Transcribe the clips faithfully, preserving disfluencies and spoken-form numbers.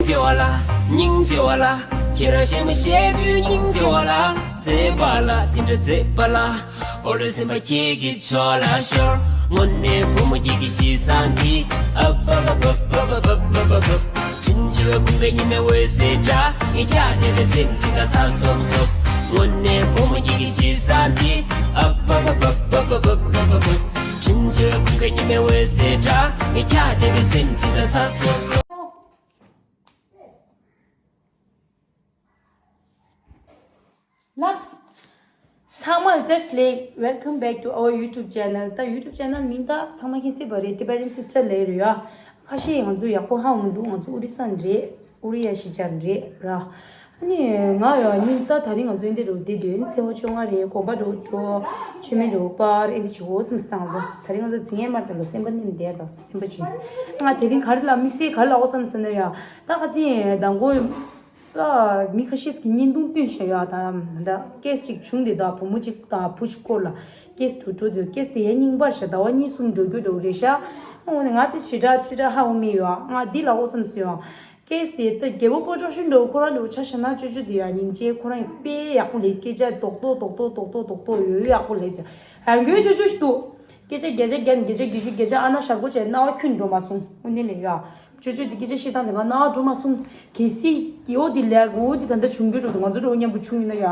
ཆེ་བ་ལ། སྙིང་རྗེ་བ་ལ། ཁྱེད་རང་གཞས་མ་བཤད་དུས་སྙིང་རྗེ་བ་ལ། མཛེས་པ་ལ་དེ་འདྲ་མཛེས་པ་ལ། ཨོ་ལོ་སེམས་པ་ཁྱེད་ཀྱི་ཕྱོགས་ལ་ཤོར། དངོས་གནས་བུ་མོ་ཁྱེད་ཀྱི་གཤིས་བཟང་འདི། ཨ་བ་བ་བ་བ་བ་བ་བ་བ། དྲིན་ཆེ་བའི་ཁུངས་པའི་ཉི་མའི་འོད་ཟེར་འདྲ། ངས་ཀྱང་དེ་བས་སེམས་ཅིག་ལ་ཚ་སོབ་སོབ། དངོས་གནས་བུ་མོ་ཁྱེད་ཀྱི་གཤིས་བཟང་འདི། ཨ་བ་བ་བ་བ་བ་བ་བ་བ། དྲིན་ཆེ་བའི་ཁུངས་པའི་ཉི་མའི་འོད་ཟེར་འདྲ། ངས་ཀྱང་དེ་བས་སེམས་ཅིག་ལ་ཚ་སོབ་སོབ། ལགས། ཚང་མ་བཀྲ་ཤིས་བདེ་ལེགས། Welcome back to our YouTube channel. ད་YouTube channel མིང་ད་ཚང་མ་མཁྱེན་གསལ་པ་རེད། Tibetan Sister ལབ་རེད་ཡ། ཁ་ཤས་ང་ཚོ་ཡག་པོ་ཧ་གོ་མི་འདུག་ང་ཚོ་ཨོ་རི་ས་ནས་རེད། ཨོ་རི་ཡ་གཞིས་ཆགས་ནས་རེད་ར། ཨ་ནི་ང་ཡ་ནི་ད་དེ་རིང་ང་ཚོ་འདི་རུ་བསྡད་དུས་ཚེས་པ་བཅོ་ལྔ་རེད། དགོན་པ་འགྲོ་འགྲོ། མཆོད་མེ་འགྲོ་པར་ཨེ་འདི་བྱེད་དགོས་བསམ་སོང་། ང་ཚོ་དེ་རིང་ང་ཚོ་རྫིང་ཡས་མར་དེ་ལ་སེམས་པ་ནེམ་བསྡད་དང་སེམས་པ་བྱིན། ང་དེ་རིང་ག་རེ་ལ་དམིགས་བསལ་ག་རེ་ལབ་དགོས་བསམ་སོང་ན་ཡ། ད་ཁ་ཚིག་མདང་དགོང་། ཨ། མི་ཁ་ཤས་ཀྱིས་བརྙན་ཐུང་བཏོན་བཞག་ཡོད། ད་ད་ཀེས་ཅིག་བྱུང་དེ་ད་བུ་མོ་གཅིག་དང་བུ་ཞིག་སྐོར་ལ་ཀེས་དུ་འགྲོ་དུས་ཀེས་དེ་ཡང་རྙིང་པར་བཞག་ཟླ་བ་གཉིས་གསུམ་འགྲོ་རྒྱུ་འགྲོ་རེད་ཤག་འོ་ནི་ང་དེ་ཞེ་དྲག་ཙི་དྲག་ཧ་གོ་མེད་ཡོད། ང་འདི་ལ་འོ་བསམ་སོང་ཡོད། ཀེས་དེ་ད་རྒྱལ་པོ་ཕོ་ཅོག་ཤུན་འགྲོ་ཁོ་རང་འགྲོ་ཆ་བཞག་ན་ཅོ་ཅོ་དེ་ཡང་སྙིང་རྗེ། ཁོ་རང་ཡང་དཔེ་ཡག་པོ་ལས། སྐད་ཆ་རྡོག་རྡོག་རྡོག་རྡོག་རྡོག་རྡོག་རྡོག་རྡོག་ཡོད་ཡག་པོ་ལས། ཡང་རྒྱུན་ཅོ་ཅོ་ཞིག་འདུག་སྐད་ཆ་བརྒྱ་ཆ་བརྒྱ་ནས་བརྒྱ་ཆ་བརྒྱད་ཅུ་བརྒྱ་ཆ་ཨ་ན་ཞག་པོ་བྱས་རྣ་བ་ཁྱོན་འགྲོ་མ་སོང་། དངོས་གནས་ལས་ཡ། ཅོ་ཅོ་དེ་སྐད་ཆ་བཤད་སྟངས་དེ་ང་རྣ་བ་འགྲོ་མ་སོང་། གལ་སྲིད་ཀྱི་འོ་དེ་ལས་འོ་དེ་ད་ལྟ་བྱུང་རྒྱུ་འགྲོ་དུས་ང་ཚོ་འགྲོ་མཉམ་པོ་བྱུང་ཡིན་ན་ཡ།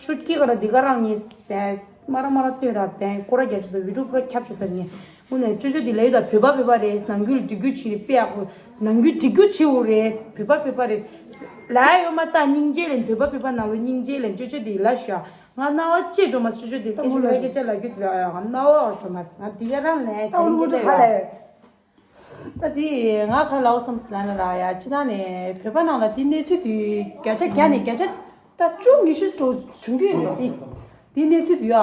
ཆུ་སྐྱེ་ག་ར་འདི་ག་རང་ཉིད་བས་མ་ར་མ་ར་སྟོན་ར་བས་སྐོར་ར་རྒྱ་ཆུ་ཚ་བི་ཌིའོ་པུ་ར་ཁྱབ་ཆུ་ཚ་ངས་དངོས་གནས་ཅོ་ཅོ་དེ་ལས་ཡོད་ད་བོད་པ་བོད་པ་རེད། ནང་ཁུལ་འགྲིག་རྒྱུ་བྱེད་དཔེ་ཡག་པོ་ནང་ཁུལ་འགྲིག་རྒྱུ་བྱེད་འོ་རེད། བོད་པ་བོད་པ་རེད། ལ་ཡོད་མ་ད་སྙིང་རྗེ་ལས་བོད་པ་བོད་པ་ནང་ལོ་སྙིང་རྗེ་ལས་ཅོ་ཅོ་དེ་ལ་ཤ། ང་རྣ་བ་ཅེ་འགྲོ་མ་སོང་ཅོ་ཅོ་དེ་ད་ཁྱེད་ཀྱི་ལོ་སྐད་ཆ་ལབ་རྒྱུ་དེ་ལ་ཡང་རྣ་བ་འགྲོ་མ་སོང་། ང་དེ་ག་རང་ལན་ད་འུ་ལུ་འུ་ཚོ་ག་ལ་ཡོད། ད་དེ་ང་ག་ལ་འོ་བསམ་སོང་ལ་ན་ར་ཡ། སྤྱི་བཏང་ནས་བོད་པ་ནང་ལ་དེ་གནས་ཚུལ་དེ་བརྒྱ་ཆ་བརྒྱ་ནས་བརྒྱ་ཆ་ད་བཅུ་ཉི་ཤུ་འགྲོ་བྱུང་གི་ཡོད་རེད། དེ་དེ་གནས་ཚུལ་དེ་ཡ།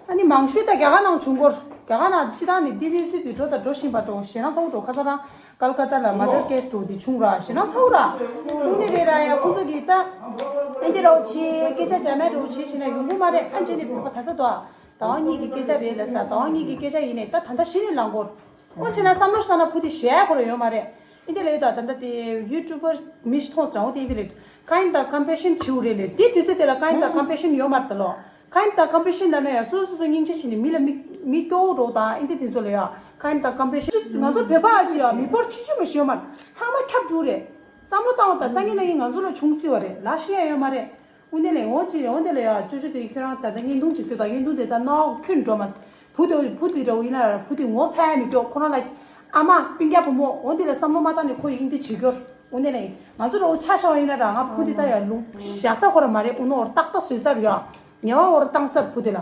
ཨ་ནི་མང་ཤོས་ད་རྒྱ་གར་ནང་བྱུང་སྐོར། རྒྱ་གར་ནང་སྤྱི་བཏང་ནས་དེ་གནས་ཚུལ་དེ་འགྲོ་ད་འགྲོ་བཞིན་པ་འགྲོ་ཞེ་ན་ཚ་བོ་འགྲོ་ཁ་ས་རང་། ཀལ་ཀ་ཏ་ལ་མ་ཊར་ཀེས་འགྲོ་དེ་བྱུང་ར་ཞེ་ན་ཚ་བོ་ར། ཁོང་ཚོ་རེད་ར་ཡ། ཁོང་ཚོ་གིས་ད་ཨེ་འདི་རོགས་བྱེད་སྐད་ཆ་བྱ་མེད་རོགས་བྱེད་བྱེད་ན་ཡོང་གི་མ་རེད། ཨ་ཅེ་ནི་བོད་པ་ད་ལྟ་དོ་ཟླ་བ་གཉིས་ཀྱི་སྐད་ཆ་རེད་ལ་ས། ཟླ་བ་གཉིས་ཀྱི་སྐད་ཆ་ཡིན་ནས་ད་ད་ལྟ་གཞི་ནས་ལངས་སྐོར། ཨོ་བྱས་ན་བསམ་བློ་བཏང་ན་བུ་དེ་གཞས་ཁོ་རང་ཡོད་མ་རེད། ཨེ་འདི་ལ་ཡོད་ད་ད་ལྟ་དེ་ཡུ་ཊུབ་པར་མི་ཞིག་མཐོང་སོང་འོ་དེ་ཨེ་འདི་རེད། ཀའིན་དང་ཀམ་པེ་ཤན་བྱེད་འོ་རེད་ལས་དེ་དུས་ཚོད་དེ་ལ་ཀའིན་དང་ཀམ་པེ་ཤན་ཡོད་མ་རེད་ད་ལོ། ཀའིན་དང་ཀམ་པེ་ཤན་ལབ་ན་ཡང་སོ་སོ་སོ་སྙིང་རྗེ་བྱེད་ནས་མི་ལ་མི་མི་སྐྱོ་བོ་འགྲོ་དང་ཨེ་འདི་དེ་ཚོ་ལ་ཡ་ཀའིན་དང་ཀམ་པེ་ཤན། ང་ཚོ་བོད་པ་ཨ་ཅི་ཡ་མི་འབོར་ཆུང་ཆུང་མ་ཞིག་ཡོད་མ་རེད། ཚང་མ་ཁྱབ་འགྲོ་རེད། བསམ་བློ་བཏང་བ་དང་སང་ཉིན་གནངས་ཉིན་ང་ཚོ་ལ་བྱུང་སྲིད་པ་རེད་ལ་ཤི་ཡ་ཡོད་མ་རེད། དངོས་གནས་ལས་འོ་ཅི་རེད། འོ་འདི་ལ་ཡ་ཅོ་ཅོ་དེ་ཁྱོད་རང་ད་ལྟ་བརྙན་ཐུང་ཅིག་བཟོས་དང་བརྙན་ཐུང་དེ་ད་ནོ་ཁྱོད་འགྲོ་མ་བུ་དེ་བུ་དེ་འདྲ་བོ་ཡིན་ན་ར་བུ་དེ་ངོ་ཚ་ཡ་མི་སྐྱོ་ཁོ་རང་ལ་ཨ་མ་སྤུན་ཀྱག་བུ་མོ་འོ་འདི་ལ་བསམ་བློ་མ་བཏང་ནས་ཁོ་ཡིན་འདི་བྱེད་སྐྱོར། འོ་འདི་ལ་ཡིན་ང་ཚོ་ར་འོ་ཆ་ཤ་བ་ཡིན་ན་ར་ང་བུ་དེ་ད་ཡ་ལུང་བཞག་ས་ཁོ་ར་མ་རེད། འོ་ནོ་འོ་ར་ཏག་ཏག་བཟོས་ས་ར་ཡ་ཉེ་བ་འོ་ར་བཏང་ས་བུ་དེ་ལ།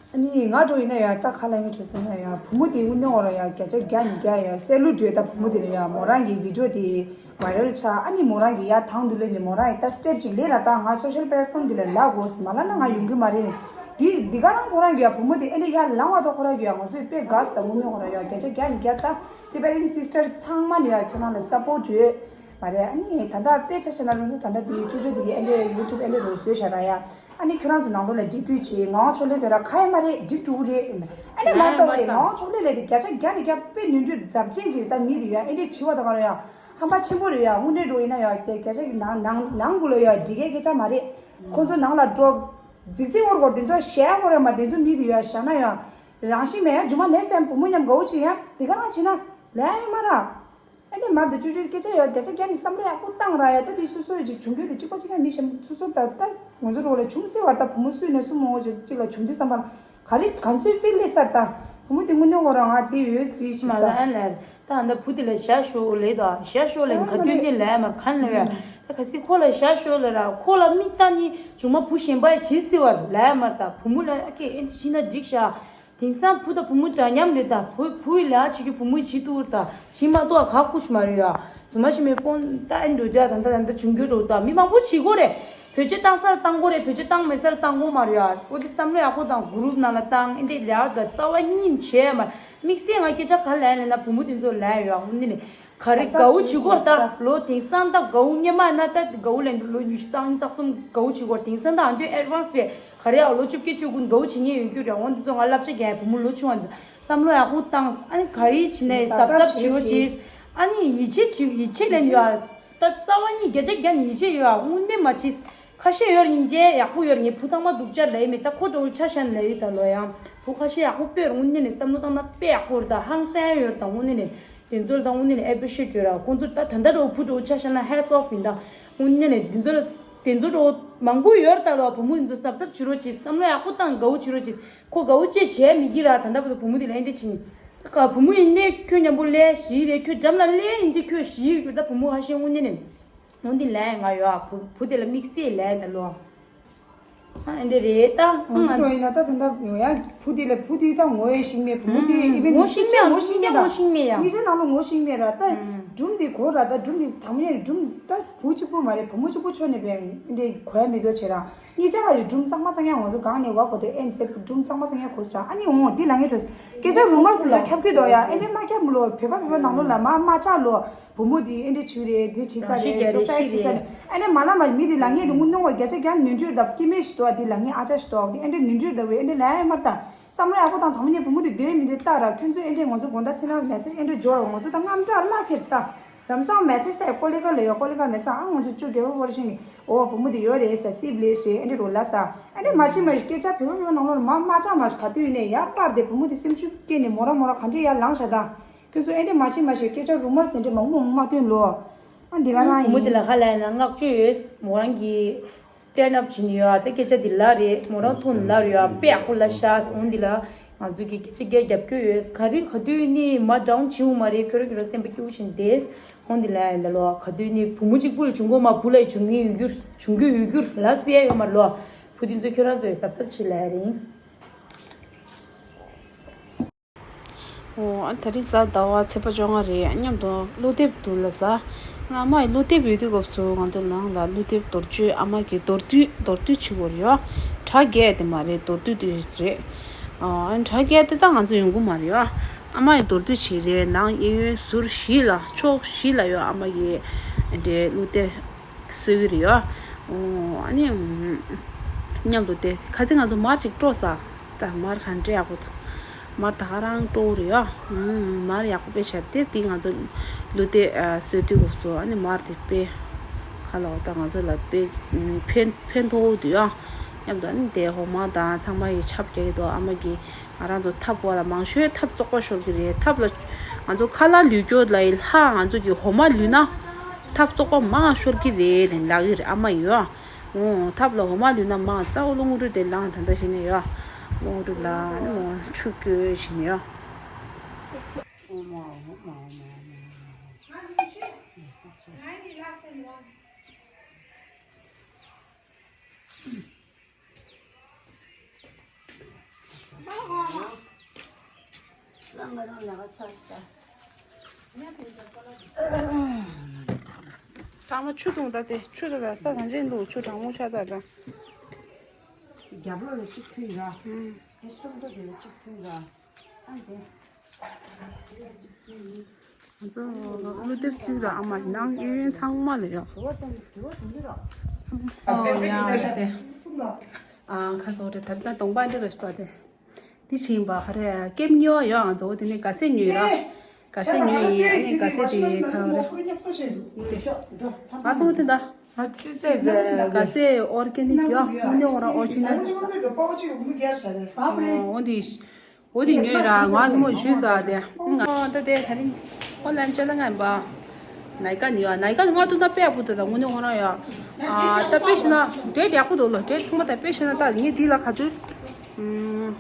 ཨ་ནི་ང་འགྲོ་ཡིན་ན་ཡང་ད་ག་ལ་ངས་བྲོས་སོང་ན་ཡང་བུ་མོ་དེ་དངོས་གནས་འོ་ར་ཡང་བརྒྱ་ཆ་བརྒྱ་ནས་བརྒྱ་ཡང་སེ་ལུ་འགྲོས་ད་བུ་མོ་དེ་ལ་ཡང་མོ་རང་གི་བི་ཌིའོ་དེ་བའི་རལ་ཆགས། ཨ་ནི་མོ་རང་གི་ཡ་དང་དུ་ལོས་ནས་མོ་རང་ཡི་ད་སི་ཊེབ་ཅིག་ལས་ར་ད་ང་སོ་ཤལ་པེ་ལེ་ཊི་ཕོམ་དེ་ལ་ལ་དགོས་མ་ལ་ན་ང་ཡོང་གི་མ་རེད། དེ་དེ་ག་རང་ཁོ་རང་གི་ཡ་བུ་མོ་དེ་ཨེ་འདྲ་ཡ་ལང་བ་དོ་ཁོ་རང་གི་ཡ་ང་ཚོས་དཔེ་དགའ་སི་ད་དངོས་གནས་འོ་ར་ཡ་བརྒྱ་ཆ་བརྒྱ་ནས་བརྒྱ་ད་ཊི་བེ་ཊན་སི་སི་ཊར་ཚང་མ་ནས་ཡ་ཁྱོད་རང་ལ་སབ་པོ་ཊི་ཡོད་མ་རེད། ཨ་ནི་ད་ལྟ་དཔེ་ཆ་བཤད་ན་རུང་ད་ལྟ་དེ་ཅོ་ཅོ་དེ་གི་ཨེ་འདྲ་ཡུ་ཊུབ་ཨེ་འདྲ་རུ་བཟོས་བཞག་ར་ཡ། ཨ་ནི་ཁྱོད་རང་ཚོ་ནང་ལོགས་ལ་འབྲི་དགོས་བྱེད། ངག་དབང་ཕྱོགས་ལས་ཁྱོད་རང་ཁ་ཡ་མ་རེད། འགྲིག་འགྲོ་གི་རེད། ཨ་ནི་མ་གཏོགས་པའི་ངག་དབང་ཕྱོགས་ལས་ལས་དེ་བརྒྱ་ཆ་བརྒྱ་ནས་བརྒྱ་དཔེ་ནོར་འཁྲུལ་ཚབས་ཆེན་ཅིག་རེད། ད་མི་དེ་ཡ་ཨེ་འདྲས་བྱི་བ་དང་ག་རེ་ཡ་ཧམ་པ་ཆེན་པོ་རེད་ཡ། དངོས་འབྲེལ་འགྲོ་ཡིན་ན་ཡ་དེ་བརྒྱ་ཆ་གི་ནང་ནང་ནང་གུ་ལ་ཡ་འགྲིག་གི་སྐད་ཆ་མ་རེད། ཁོང་ཚོ་ནང་ལ་འགྲོ་རྫིག་རྫིག་ངོར་སྐོར་དེ་ཚོ་གཞས་སྐོར་ཡ་མ་དེ་ཚོ་མི་དེ་ཡ་བཞག་ན་ཡ་རང་བཞིན་མེད་ཡ། རྗེས་མ་ནེགསི་ཊའིམ་བུ་མོ་མཉམ་དགའ་བོ་བྱེད་ཡ་དེ་ག་རང་བྱེད་ན་ལས་ཡ་མ་ར། ཨ་ནི་མར་དུ་ཅོ་ཅོའི་སྐད་ཆ་ཡོད། བརྒྱ་ཆ་བརྒྱ་ནི་བསམ་བློ་ཡག་པོ་བཏང་ར་ཡ། ད་དེ་སོ་སོའི་ཅིག་བྱུང་རྒྱུ་དེ་གཅིག་པ་གཅིག་རྐྱང་མི་གཞན་སོ་སོ་ད་ད་ང་ཚོ་རོགས་ལ་བྱུང་སྲིད་བར་ད་བུ་མོ་སུས་ནས་སུ་མོ་ཅིག་ཅིག་ལ་བྱུང་དུས་བསམ་པ་ལ་ག་རེ་ག་ཚོད་ཕི་ལི་སར་ད་བུ་མོ་དེ་དངོས་གནས་འོ་ར་ང་དེ་ཡོད་དེ་ཅི་མ་ལ་ས་ཨན་ལ་ད་ཨ་ད་བུ་དེ་ལ་ཞྭ་ཞོ་ལེ་ད་ཞྭ་ཞོ་ལེ་ག་དུས་ནས་ལ་མར་ཁན་ལ་ཡ་ད་ག་སི་ཁོ་ལ་ཞྭ་ཞོ་ལེ་ར་ཁོ་ལ་མིག་ལྟ་ནི་ཇུ་མ་བུ་གཞན་པ་ཡ་བྱིས་སྲིད་བར་ལ་མར་ད་བུ་མོ་ལ་ཨ་ཁེ་ཨེ་འདི་བྱིས་ན་འགྲིག་ཤག་དེང་སང་བུ་དང་བུ་མོ་འདྲ་མཉམ་རེད་ད། བུ་བུ་ཡི་ལས་བྱེད་རྒྱུ་བུ་མོ་ཡི་བྱེད་ཐུབ་རེད་ད། བྱེད་མ་ཐུབ་ཁག་པོ་ཞིག་མ་རེད་ཡ། རྫུན་མ་ཞིག་མེད་ཀོང་ད་ཨེ་འགྲོ་དུས་ད་ད་ད་ད་བྱུང་རྒྱུ་འགྲོ་ད། མི་མང་པོ་བྱེད་དགོས་རེད། བོད་ཆས་བཏང་སར་བཏང་དགོས་རེད། བོད་ཆས་བཏང་མེད་སར་བཏང་དགོས་མ་རེད་ཡ། འོ་དེ་བསམ་བློ་ཡག་པོ་དང་གུ་རུབ་ནང་ལ་བཏང་ཨེ་འདི་ལས་ད་རྩ་བ་ཉིད་ནས་བྱས་མ་རེད། དམིགས་བསལ་ང་སྐད་ཆ་ག་ལན་ལེན་ན་བུ་མོ་དེ་ཚོ་ལན་ཡོད་ཡ། འོ་འདི་ནས། ག་རེ་དགའ་བོ་བྱེད་དགོས་ད། ལོ་དེང་སང་ད་དགའ་བོ་སྔོན་མ་ན་ད་དགའ་བོ་ལེན་འདུག་ལོ་ཉི་ཤུ་རྩ་གཉིས་རྩ་གསུམ་དགའ་བོ་བྱེད་དགོས། དེང་སང་ད་ཨ་འདོད་ཨེ་ཌི་ཝན་སི་རེད། ག་རེ་ཨ་ལོ་བཅོ་བརྒྱད་བཅུ་དགུ་དགའ་བོ་བྱེད་མཁན་ཡོང་རྒྱུ་རེད། འོ་འདི་ཚོ་ང་བསླབ་བྱ་རྒྱག་བུ་མོ་ལོ་ཆུང་བ་འདི་བསམ་བློ་ཡག་པོ་བཏང་། ཨ་ནི་ག་རེ་བྱེད་ནའི་གཟབ་གཟབ་བྱེད་རོགས་བྱེད། ཨ་ནི་ཡིད་ཆེས་བྱེད་ཡིད་ཆེས་ལེན་ཡོད་ཨ། ད་རྩ་བ་ཉིད་བརྒྱ་ཆ་བརྒྱ་ནས་ཡིད་ཆེས་ཡོད་ཨ། དངོས་གནས་མ་བྱེད། ཁ་ཤས་ཡོད་རེད། སྙིང་རྗེ་ཡག་པོ་ཡོད་རེད། ངའི་བུ་ཚང་མ་སྡུག་ཅག་ལབ་ཡི་མེད། ད་ཁོ་འདྲ་བོ་ཆ་བཞག་ན་ལབ་ཡི་ད་ལོ། ཡང་བུ་ཁ་ཤས་ཡག་པོ་དཔེ་རེད། དངོས་གནས་ནས་བསམ་བློ་བཏང་ན་དཔེ་ཡག་པོ་རེད། ད་ཧང་སང་ཡོད་རེད། ད་དངོས་གནས་ནས་དེ་ཚོ་ལ་ད་དངོས་གནས་ནས་ཨེ་པི་རི་ཤི་ཡེཊ་ཡོད་ར། ཁོང་ཚོ་ད་ད་ལྟ་འདྲ་བོ་བུ་འདྲ་བོ་ཆ་བཞག་ན་ཧེ་ཊི་སི་ཨོཕ་ཡིན། ད་དངོས་གནས་ནས་དེ་ཚོ་ལ་དེ་ཚོ་འདྲ་བོ་མང་པོ་ཡོད་རེད། ད་ལོ་བུ་མོ་དེ་ཚོ་གཟབ་གཟབ་བྱེད་རོགས་བྱེད། བསམ་བློ་ཡག་པོ་བཏང་། དགའ་བོ་བྱེད་རོགས་བྱེད། ཁོ་དགའ་བོ་ཅིག་བྱས་མི་གི་ར། ད་ལྟ་བར་དུ་བུ་མོ་དེ་ལ་ཨེ་འདྲ་བྱེད་ནི། ད་ག་བུ་མོ་ཡིན་ནའི་ཁྱོད་མཉམ་པོ་ལས་ཞིག་རེད། ཁྱོད་འགྲམ་ལ་ལས་ཡིན་གྱི་ཁྱོད་ཞིག་གྱུར། ད་བུ་མོ་ཧ་ཤེས་དངོས་གནས་ནས། འོ་འདི་ལས་ང་ཡོད་ཨ། བུ་བུ་དེ་ལ་དམིགས་བསལ་ལས་ད་ལོ། ཨ་ཨེ་འདྲ་རེད་ད། ང་ཚོ་འགྲོ་ཡིན་ན་ད་ད་ད་ཡོང་ཡ། བུ་དེ་ལ་བུ་དེ་ད་ངོ་ཡ་ཤེས་མེད། བུ་མོ་དེ་ཨེ་བན་ངོ་ཤེས་མེད། ངོ་ཤེས་མེད། ངོ་ཤེས་མེད་ད། ངོ་ཤེས་མེད་ཡ། ཉེ་ཆར་ནང་ལོ་ངོ་ཤེས་མེད་ར། ད་སྒྲུང་དེ་གོ་ར། ད་སྒྲུང་དེ་དང་པོ་ནས་སྒྲུང་ད་བུ་གཅིག་པུ་མ་རེད། བུ་མོ་གཅིག་པུ་ཆོ་ནས་བས་ཨེ་འདྲ་གོ་ཡ་མི་གོ་བྱེད་ར། གཉིས་ཆ་ལ་ཡི་སྒྲུང་གཙང་མ་གཙང་ཡ། ང་ཚོ་གང་ནས་བ་གོ་དེ་ཨེན་ཙེ་སྒྲུང་གཙང་མ་གཙང་ཡ་གོ་ས། ཨ་ནི་འོང་དེ་ལ་ངས་བྲོས་སྐད་ཆ་རུ་མར་སི་ལ་ཁྱབ་ཀྱི་འདུག་ཡ། ཨེ་འདྲ་མ་ཁྱབ་མི་ལོ། བོད་པ་བོད་པ་ནང་ལོ་ལ་མ་མ་ཆག་ལོ། བུ་མོ་དེ་ཨེ་འདྲ་བྱུས་རེད། དེ་བྱེད་ས་རེད། སོ་སའི་ཊི་བྱེད་ས་རེད། ཨེ་འདྲ་མ་ལ་མ་མི་དེ་ལ་ངས་དེ་ངུ་ནོ་བརྒྱ་ཆ་བརྒྱ་ནོན་འགྲོས་ད་སྐྱེ་མེད་ཞིག་འདུག་དེ་ལ་ངས་ཨ་ཅག་ཞིག་འདུག་དེ་ཨེ་འདྲ་ནོན་འགྲོས་ད་བས་ཨེ་འདྲ་ལ་ཡ་མར་ད་བསམ་བློ་ཡག་པོ་བཏང་། དང་པོ་ནས་བུ་མོ་དེ་སྡོད་མི་འདོད་ལྟ་ར། ཁྱོད་ཚོས་ཨེ་འདྲ་ང་ཚོ་དགོང་དག་ཚེ་རིང་ལ་མེ་སེ་ཇི་ཨེ་འདྲ་འབྱོར་ར། ང་ཚོ་ད་དངངས་སྐྲག་བརླག་ཁེར་སི་ད། ལམ་སང་མེ་སེ་ཇི་ད་ཀོ་ལི་ག་ལ་ཡོད། ཀོ་ལི་ག་མེད་ས། ཨ་ང་ཚོ་ཅོ་རྒྱལ་པོ་ཧོར་ཤིང་གི་འོ་བུ་མོ་དེ་ཡོད་རེད་ཟེར། སིབ་ལེ་ཞེས་ཨེ་འདྲ་རོ་ལ་ས། ཨེ་འདྲ་མ་ཤི་མ་ཤི་སྐད་ཆ་བོད་པ་བོད་པ་ནང་ལོགས་ལ་མ་མ་ཆག་མ་ཤི་ག་དུས་ཡིན་ནས་ཡར་སྤར་ཏེ་བུ་མོ་དེ་སེམས་ཤུགས་སྐྱེས་ནས་མོ་རང་མོ་རང་ག་འདྲ་ཡར་ལངས་ཤག་ད། ཁྱོད་ཚོ་ཨེ་འདྲ་མ་ཤི་མ་ཤི་སྐད་ཆ་རུ་མར་ཟེར་འདྲ་མང་པོ་མང་པོ་མ་ཐོན་ལོ། ཨ་འདི་ལ་རང་བུ་མོ་དེ་ཡིན། ལ་ཧ་ལས་ན་བསྔགས་བརྗོད་ཡོད། མོ་རང་གི་སི་ཊེན་ཌི་ཨབ་བྱེད་ནི་ཡོད་ཨ། ད་སྐད་ཆ་འདི་ལ་རེད། མོ་རང་ཐོག་ནས་ལབ་རེད་ཡོད་ཨ། དཔེ་ཡག་པོ་ལབ་ཤག་འོ་འདི་ལ་ང་ཚོ་གི་སྐད་ཆ་རྒྱབ་སྐྱོར་ཡོད། ག་རེ་ག་དུས་ནི་མ་འདྲ་བོ་བྱེད་འོ་མ་རེད། ཁྱོད་རང་ཁྱོད་རང་སེམས་པ་སྐྱིད་པོ་བྱེད་བསྡད། འོ་འདི་ལ་ཡིན་ད་ལོ། ག་དུས་ནི་བུ་མོ་གཅིག་པུ་ལ་བྱུང་གོ་མ། བུ་ལ་ཡི་བྱུང་གི་ཡོད་རྒྱུ་བྱུང་གི་ཡོད་རྒྱུ་ལབ་སྲིད་ཡ་ཡོད་མ་རེད་ལོ། བུ་དེ་ཚོ་ཁྱོད་རང་ཚོས་གཟབ་གཟབ་བྱེད་ལ་ཡ་རེད། འོ་ཨ་ད་རེས་གཟའ་ཟླ་བ་ཚེས་པ་བཅོ་ལྔ་རེད། མཉམ་དུ་ཀློག་དེབ་འདུག་ལ་ཟ། ཨ་མ་ཡི་ཀློག་དེབ་ཡོད་དུས་སྐབས་སུ་ང་ཚོ་ནང་ལ་ཀློག་དེབ་མདོར་བསྡུས། ཨ་མ་གི་མདོར་བསྡུས་མདོར་བསྡུས་བྱེད་དགོས་རེད་ཡོ། དྲ་རྒྱ་དེ་མ་རེད། མདོར་བསྡུས་དེ་རེད། ཨ་དྲ་རྒྱ་དེ་ད་ང་ཚོ་ཡོང་གི་མ་རེད་ཡོ། ཨ་མ་ཡི་མདོར་བསྡུས་བྱེད་རེད། ནང་གཡས་གཡོན་ཟུར་བཞི་ལ་ཕྱོགས་བཞི་ལ་ཡོ། ཨ་མ་གི་འདྲའི་ཀློག་དེབ་གསོལ་གི་རེད་ཡོ། ཨོ་ཨ་ནི་མཉམ་དུ་དེ་ཁ་ཚིག་ང་ཚོ་མར་ཅིག་སྤྲོ་ས། ད་མར་ག་འདྲ་ཡག་པོ་འདུག་མར་ད་ག་རང་སྤྲོ་གི་རེད་ཡ། ཨུམ། མར་ཡག་པོ་དཔེ་ཤར་ཏེ་དེ་ང་ཚོ་ཀློག་དེབ་ཨ་གསོལ་དུས་སྐབས་སུ་ཨ་ནི་མར་དེ་དཔེ་ག་ལ་འོ་ད་ང་ཚོ་ལ་དཔེ་ཕན་ཕན་ཐོགས་འདུག་ཡ། མཉམ་དུ་ཨ་ནི་དེ་འོ་མ་དང་ཚང་མ་ཡི་ཆབ་རྒྱག་གི་འདུག་ཨ་མ་གིས་ང་རང་ཚོ་ཐབ་འོག་ལ་མང་ཤོས་ཐབ་བཙོག་པ་ཤོར་གི་རེད། ཐབ་ལ་ང་ཚོ་ཁ་ལག་ལུས་སྐྱོར་ལ་ཡི་ལྷག་ང་ཚོ་གི་འོ་མ་ལུས་ན་ཐབ་བཙོག་པ་མང་ཤོར་གི་རེད་ལབ་གི་རེད་ཨ་མ་ཡིས་ཡ། འོ་ཐབ་ལ་འོ་མ་ལུས་ན་མང་རྩ་བ་རླུང་འགྲོས་དེ་ལངས་ད་ལྟ་བྱས་ནས་ཡོད། རླུང་འགྲོས་ལ་ནི་མོ་ཆུ་སྐྱོལ་བྱས་ནས་ཡོད། ཚང་མ་ཆུ་བཏུང་ད་དེ་ཆུ་ད་ད་ས་ཐང་ཆེན་འདུག་ཆུ་གྲང་མོ་ཆགས་ད་ད། རྒྱབ་ལོགས་ལ་གཅིག་ཕུལ་ར། ཨུམ། དེ་སུམ་མདོ་དེ་ལ་གཅིག་ཕུལ་ར། ཨ་དེ། ང་ཚོ་ཀློག་དེབ་བརྩིགས་ར་ཨ་མ་ནང་གཡས་གཡོན་ཚང་མ་ལ་ཡོད། ཨོ་ཡ་དེ། ཨ་ཁ་སོ་རེ་ད་ལྟ་གདོང་པ་འདི་རེ་ཞིག་དེ། འདི་ཕྱིན་པ་ཧ་རེ་ཀེམ་ཉོ་ཡོང་ང་ཚོ་དེ་ནས་ག་ཚད་ཉོས་ར། ག་ཚད་ཉོས་ཡིན་ཨ་ནི་ག་ཚད་དེ་ཁ་རེ། ང་ཚོ་དེ་ད། ཨ་ཅུ་སེ་ག་ཚད་ཨོར་གེ་ནིག་ཡོ། ཨ་ནི་ཨོ་ར་ཨོ་ཆུ་ནི། འོ་འདི། འོ་འདི་ཉོས་ར་ང་ལྷ་མོ་ཞུས་ས་དེ། ཨོ་ད་དེ་ད་རིང་ཨོན་ལན་ཅ་ལ་ང་ཡིན་པ། ནའི་ཀ་ནི་ཡོ། ནའི་ཀ་ནི་ང་ཏུ་ད་དཔེ་ཡག་པོ་ད་ད་དངོས་གནས་ཁོ་རང་ཡོ། ཨ་ད་དཔེ་ཤེས་ན་འདྲེ་ཡག་པོ་འདུག་ལ་འདྲེ་ཐོག་མ་ད་དཔེ་ཤེས་ན་ད་ངས་འདི་ལ་ག་ཚོད། ཨུམ།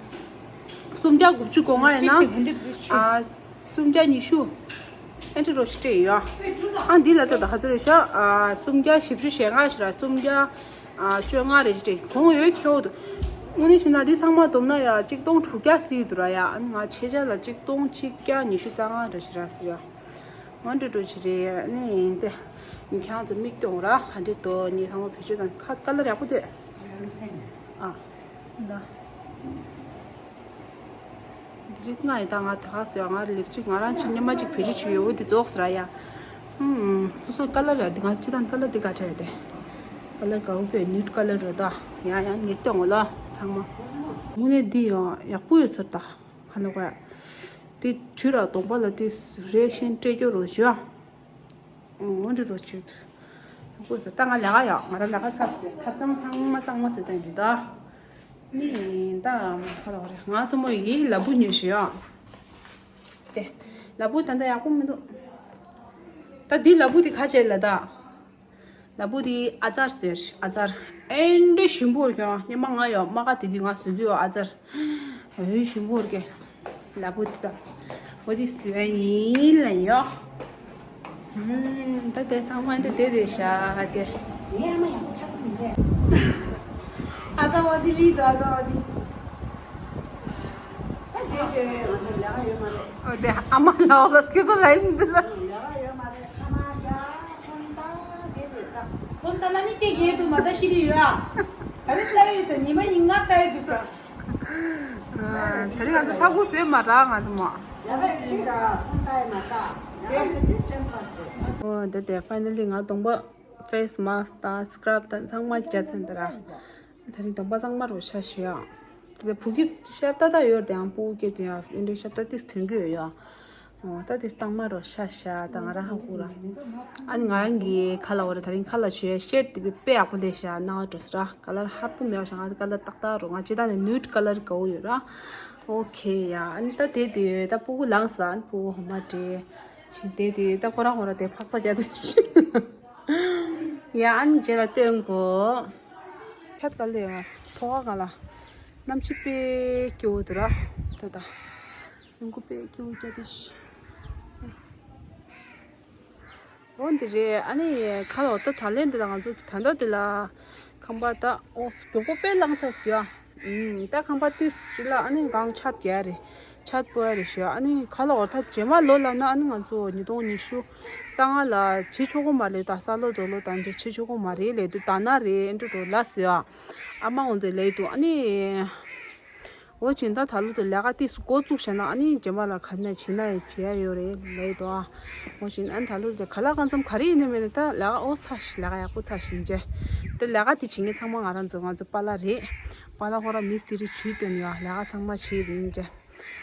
སུམ་བརྒྱ་དགུ་བཅུ་གོ་ལྔ་ཡིན་ན། ཨ་སུམ་བརྒྱ་ཉི་ཤུ། ཨེ་འདྲ་རོ་ཞིག་སྤྲད་ཡོད། ཨ་འདི་ལ་ད་ད་ག་ཚོད་རེད་ཤག་ཨ་སུམ་བརྒྱ་བཞི་བཅུ་ཞེ་ལྔ་ཞིག་ར་སུམ་བརྒྱ། ཨ་བཅོ་ལྔ་རེ་ཞིག་སྤྲད་གོང་ཡོད་ཁེའུ་འདུག་དངོས་གནས་བྱས་ན་འདི་ཚང་མ་བསྡོམས་ན་ཡ་གཅིག་སྟོང་དྲུག་བརྒྱ་རྩིས་འདུག་ར་ཡ། ཨ་ནི་ང་ཆེ་ཆ་ལ་གཅིག་སྟོང་ཆིག་བརྒྱ་ཉི་ཤུ་རྩ་ལྔ་རེ་ཞིག་ར་ཟེར་ཡ། ང་འདྲ་འགྲོ་ཆེ་རེད་ཨ་ནི་ཡིན་ཏེ། ཁྱེད་ཚོ་མིག་སྟོང་ར་ག་འདྲ་འདུག་ངས་ཚང་མ་བེད་སྤྱོད་དང་ཁ་ཀ་ལར་ཡག་པོ་འདུག་ཨ་ད། འདི་རིགས་ལྔ་ཡི་ད་ང་ད་ག་ཟེར་ང་ལེབ་ཅིག་ང་རང་ཅིག་སྙེ་མ་ཅིག་བེད་སྤྱོད་བྱེད་ཡོད་འོ་དེ་རྫོགས་ཟེར་ཡ། ཧུམ། སོ་སོ་ཀ་ལར་ཡ་འདི་ང་ཅི་དང་ཀ་ལར་འདི་ག་འདྲ་ཡ་དེ། ཀ་ལར་ག་འོ་པའི་ནུད་ཀ་ལར་རོ་ད། ཡ་ཡ་ངས་སྟོན་འོ་ལ་ཚང་མ། དངོས་གནས་འདི་ཡང་ཡག་པོ་ཡོད་ཚོད་ད། ཁ་ལོ་ག་དེ་དུས་ར་གདོང་པ་ལ་དེ་རེག་ཤན་སྤྲད་རྒྱུ་རོ་ཞུ་ཨ། འོ་འདྲི་རོ་ཞུ། ཧུ་ས་ད་ང་ལས་ཀ་ཡོད། ང་རང་ལས་ཀ་ཚར་ཟེར། ཐབ་ཚང་ཚང་མ་གཙང་མ་བྱེད་ཚན་འདི་ད། ནི་ད་ཁ་ལོ་རེ་ང་ཚོ་མོ་ཡིས་ལ་བུ་ཉོས་ཞུ་ཨ། དེ་ལ་བུ་ད་ད་ཡག་པོ་མི་འདུག་ད་འདི་ལ་བུ་དེ་ཁ་བྱེད་ལ་ད། ལ་བུ་དེ་ཨ་ཙར་ཟེར། ཨ་ཙར་ཨེ་འདྲ་ཞིམ་པོ་རྒྱོ། སྙེ་མ་ང་ཡོད་མ་ག་དེ་དུས་ང་བཟོ་རྒྱུ་ཨ་ཙར་འོན་ཞིམ་པོ་རྒྱ། ལ་བུ་དེ་ད་འོ་དེ་བཟོས་ཡིན་ལ་ཡོ། ད་དེ་ཚང་མ་འདྲ་དེ་དེ་ཤ་དེ། ཨ་ད་འོ་དེ་ལི་ད་ད་འོ་དེ། ཨོ་དེ་ཨ་མ་ལའོ་ལ་སྐྱེ་ས་ལ་ཡིན་འདི་ལ། ཁོང་ལྟ་ན་ནི་སྐྱེ་རྒྱལ་དུ་མ་ལྟ་ཤི་རི་ཡོད་ཨ། ག་རེ་ལྟ་ཡོད་ས་ཉི་མ་ཡིན་ང་ལྟ་ཡོད་དུ་ས། དེ་རིང་ང་ཚོ་ས་ཁུག་བཟོས་མ་རག་ང་ཚོ་མ། ཨོ་དེ་དེ་ཕའི་ནལ་ལི་ང་གདོང་པ་ཕེ་སི་མཱ་སི་དང་སི་ཀྲབ་དང་ཚང་མ་བརྒྱབ་ཚར་འདི་ར། ད་རིང་གདོང་པ་གཙང་མ་རུ་ཤ་ཞུ་ཡ། དེ་ལས་བུ་གི་ཤ་བཏགས་བཏགས་ཡོད་དེའང་སྤུ་གུ་སྐྱེས་དུས་ཡང་ཨེ་འདྲའི་ཤ་བཏགས་ཏིས་ཐོན་གི་ཡོད་ཡ། འོ་ད་དེ་གཙང་མ་རུ་ཤ་ཤ་ད་ང་རང་ཧ་གོ་ར། ཨ་ནི་ང་རང་གི་ཁ་ལ་འོ་ར་ད་རིང་ཁ་ལ་ཞུ་ཡ་ཤེད་དེ་དཔེ་ཡག་པོ་ལས་ཤ་ནང་འགྲོ་ས་ར། ཀ་ལར་ཧར་པོ་མེད་པ་ཤ་ང་ཀ་ལར་ཏག་ཏག་རུ་ང་ཅི་ད་ནི་ནུད་ཀ་ལར་ག་བོ་ཡོད་ར། ཨོ་ཁེ་ཡ། ཨ་ནི་ད་དེ་དུས་ད་སྤུ་གུ་ལངས་ས་ཨ་ནི་སྤུ་གུ་ཧོ་མ་དྲེ། ཞིང་དེ་དུས་ད་ཁོ་རང་ཧོ་ར་དེ་ཕག་ས་རྒྱ་དུ་ཤི། ཡ་ཨ་ནི་རྗེས་ལ་སྟོན་གོ། ཁྱད་ག་ལེ་ཐོག་ག་ལ། གནམ་གཤིས་དཔེ་སྐྱིད་པོ་འདུག་ར། ད་ད། ཡོང་གི་དཔེ་སྐྱིད་པོ་སྐྱ་དེ་ཤི། འོ་འདི་རེད། ཨ་ནི་ཁ་ལོ་ད་ད་ལན་འདི་ལ་ང་ཚོ་ད་ལྟ་འདི་ལ་ཁང་པ་ད་ཨོ་མགྱོགས་པོ་དཔེ་ལངས་ཚར་ཟིན་ཨ། ད་ཁང་པ་ཏིས་ཅི་ལ་ཨ་ནི་གང་ཆད་རྒྱ་རེད། ཆད་པོ་ཡ་རེད་ཞུ། ཨ་ནི་ཁ་ལོ་ད་རྗེས་མ་ལོ་ལ་ན་ཨ་ནི་ང་ཚོ་ཉིས་སྟོང་ཉི་ཤུ་རྩ་ལྔ་ལ་བྱེད་ཆོག་གོ་མ་རེད། ད་ས་ལོ་རྡོ་ལོ་དང་འདྲ་བྱེད་ཆོག་གོ་མ་རེད་ལས་དུ་ད་ན་རེད་འགྲོ་འགྲོ་ལ་ཟེར་ཨ། ཨ་མ་འོ་ཚོས་ལས་དུ་ཨ་ནི། འོ་ཅིན་ད་ད་ལོ་དུ་ལས་ཀ་ཏིས་འགོ་བཙུགས་བྱས་ན་ཨ་ནི་རྗེས་མ་ལ་ག་ནས་བྱེད་ན་ཡི་བྱེད་ཡ་ཡོད་རེད་ལས་དུ་ཨ། འོ་ཅིན་ཨ་ནི་ད་ལོ་དུ་ག་ལ་གང་འཚམ་ག་རེ་ཡིན་ནི་མེད་ནི་ད་ལས་ཀ་འོ་ཚ་ཞིག་ལས་ཀ་ཡག་པོ་ཚ་ཞིག་འཇེ། དེ་ལས་ཀ་དེ་བྱེད་མཁན་ཚང་མ་ང་རང་ཚོ་ང་ཚོ་པཱ་ལགས་རེད། པཱ་ལགས་ཁོ་རང་མི་སི་ཏི་རི་ཇུས་སྟོན་ཡོད་ལས་ཀ་ཚང་མ་བྱེད་ཡིན་འཇེ།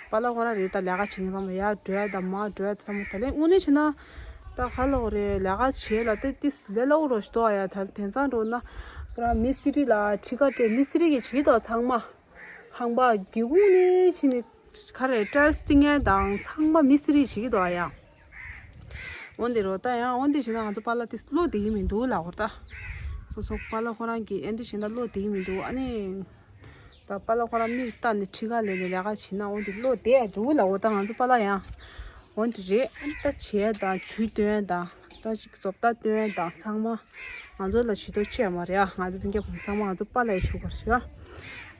པཱ་ལགས་ཁོ་རང་རེད་ད་ལས་ཀ་བྱེད་མཁན་ཚང་མ་ཡར་འགྲོ་ཡ་དང་མར་འགྲོ་ཡ་དང་ཚང་མ་ད་ལན་དངོས་གནས་བྱས་ན། ད་ག་ལོག་རེད་ལས་ཀ་བྱེད་ལ་དེ་ཏིས་ལས་སླ་བོ་རོ་ཞིག་འདུག་ཡ། ད་དེང་སང་འགྲོ་ན་ཁོ་རང་མི་སི་ཏི་རི་ལ་ཁྲི་ཀ་སྤྲད་མི་སི་ཏི་རི་གིས་བྱེད་ཀྱི་འདུག་ཚང་མ། ཧང་པ་སྒེའུ་ཁུང་ནས་ཕྱིན་ནས་ག་རེ་ཊའིལ་སི་བཏིང་ཡ་དང་ཚང་མ་མི་སི་ཏི་རི་བྱེད་ཀྱི་འདུག་ཡ། འོན་ཏེ་རོ་ད་ཡང་འོན་ཏེ་བྱས་ན་ང་ཚོ་པཱ་ལགས་དེ་བློ་བདེ་གི་མི་འདུག་ལབ་ཧོར་ད། སོ་སོ་པཱ་ལགས་ཁོ་རང་གིས་ཨེ་འདྲ་བྱས་ན་བློ་བདེ་གི་མི་འདུག་ཨ་ནི། ད་པཱ་ལགས་ཁོ་རང་མིག་ལྟ་ནས་ཁྲི་ཀ་ལས་ནས་ལས་ཀ་བྱེད་ན་འོན་ཏེ་བློ་བདེ་ཡ་འདུག་ལབ་ཧོར་ད་ང་ཚོ་པཱ་ལགས་ཡང་། འོན་ཏེ་རེད་ཨ་ནི་ད་བྱས་དང་ཇུས་སྟོན་དང་ད་ཅིག་བཟོ་ལྟ་སྟོན་དང་ཚང་མ། ང་ཚོ་ལ་ཞུ་གཏུག་བྱས་མ་རེད་ཨ། ང་ཚོ་སྤུན་ཀྱག་བུ་མོ་ཚང་མ་ང་ཚོ་པཱ་ལགས་ཞུ་དགོས་ཞུ་ཨ།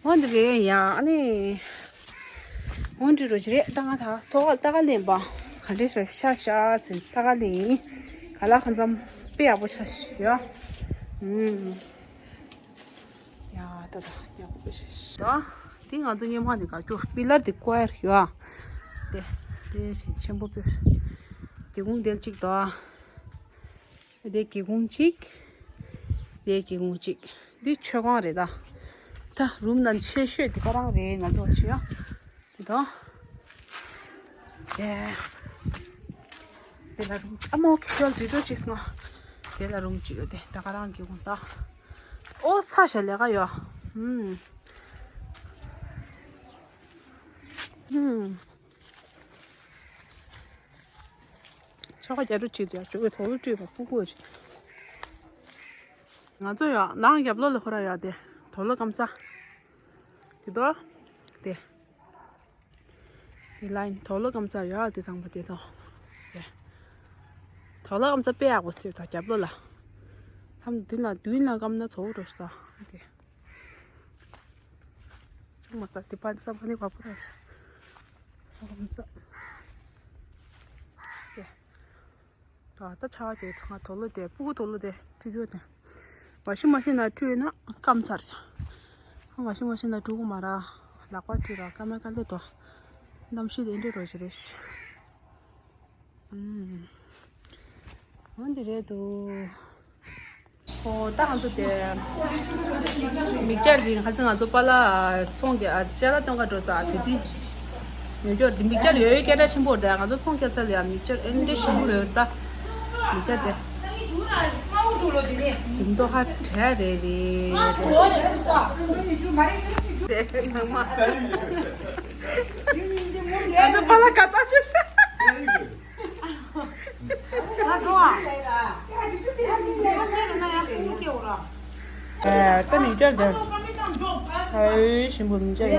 འོན་ཏེ་རེད་ཡ་ཨ་ནི། འོན་ཏེ་རོ་ཅི་རེད་ད་ང་ད་ཐོག་ལྟ་ག་ལེན་པ། ག་འདྲེ་རེད་ཤ་ཤ་ཟིན་ལྟ་ག་ལེན་ཡིན། ག་ལ་གང་འཚམ་དཔེ་ཡག་པོ་ཤ་ཤ་ཡ། ཨུམ། ཡ་ད་ད་ཡག་པོ་དཔེ་ཤ་ཤ། ད་དེ་ང་ཚོ་སྔོན་མ་དེ་གར་སྐྱོ་པི་ལར་དེ་ཀོ་ཡར་ཡ། དེ་དེ་ཆེན་པོ་དཔེ། དེ་གུང་དེ་གཅིག་ད། དེ་སྒེའུ་ཁུང་གཅིག་དེ་སྒེའུ་ཁུང་གཅིག་འདི་མཆོད་ཁང་རེད་ད། ད་རུམ་ནང་ཆེ་ཤོས་དེ་ག་རང་རེད་ང་ཚོ་བྱོས་ཨ། དེ་དང་། དེ། དེ་ལ་རུམ་ཨ་མ་ཁི་ཤོལ་དེ་འགྲོ་ཅིག་སོང་ཨ། དེ་ལ་རུམ་གཅིག་ཡོད་དེ་ད་ག་རང་སྒེའུ་ཁུང་ད། ཨོ་ས་ཞལ་ལས་ཀ་ཡོད། ཧུམ། ཧུམ། ཆ་ག་རྒྱ་རུ་ཅིག་ཡ་ཅོ་གི་དོ་ལོ་བཀྲུས་པ་སྤུ་གུ་ཅིག་ང་ཚོ་ཡ་ནང་རྒྱབ་ལོགས་ལ་ཁོ་ར་ཡ་དེ་དོ་ལོ་སྐམ་ས། དེ་དོ། དེ། དེ་ལ་ཡིན་དོ་ལོ་སྐམ་ས་ཡ་དེ་ཚང་པ་དེ་དོ། དེ། དོ་ལོ་སྐམ་ས་དཔེ་ཡག་པོ་ཚོས་ད་རྒྱབ་ལོགས་ལ། མཚམས་མདུན་ལ་མདུན་ལ་སྐམ་ན་ཚོ་བོ་འགྲོ་ས་དེ། ཅུང་མ་ལྟ་དེ་པ་ཙམ་པ་ནི་བ་པོ་ར། ཨོམ་ཙ། ཡ། ད་ད་ཆ་བ་དེ་ཚང་དོ་ལོ་དེ་སྤུ་གུ་དོ་ལོ་དེ་བཀྲུ་རྒྱུ་དེ། ཝ་ཤིང་མ་ཤིན་ན་བཀྲུས་ན་སྐམ་ཚར་ཡ། ཝ་ཤིང་མ་ཤིན་ན་བཀྲུ་གོ་མ་ར། ལག་པ་བཀྲུས་ར་སྐམ་མ་སྐམ་ལེ་དོ། གནམ་གཤིས་དེ་འདྲ་རོ་ཞིག་རེད། ཨུམ། འོ་འདི་རེད་འདུག་ཨོ་ད་ང་ཚོ་དེ། མིག་ཅར་གྱི་ཁ་སང་ང་ཚོ་པཱ་ལགས་ཚོང་གི་ཨ་ཅ་ལག་སྟོན་ག་འགྲོ་ས་དེ་དེ། ཡོད་ཀྱོ་དེ་མིག་ཅར་ཡོད་ཡོད་སྐད་གྲགས་ཆེན་པོ་རེད། ང་ཚོ་ཚོང་ཁྱེར་ཚར་ལ་ཡང་མིག་ཅར་ཨེ་འདྲ་ཞིམ་པོ་རེད་ད། མིག་ཅར་དེ། ཟིན་ཏོ་ཧ་བྲལ་རེད་རེད། དེ་ནང་མ། ང་ཚོ་པ་ལ་ག་ད་ཤོད་ཤག་ཨ་ད་མིག་ཅར་དེ། ཨེ་ཞིམ་པོ་མིག་ཅར་ཡ།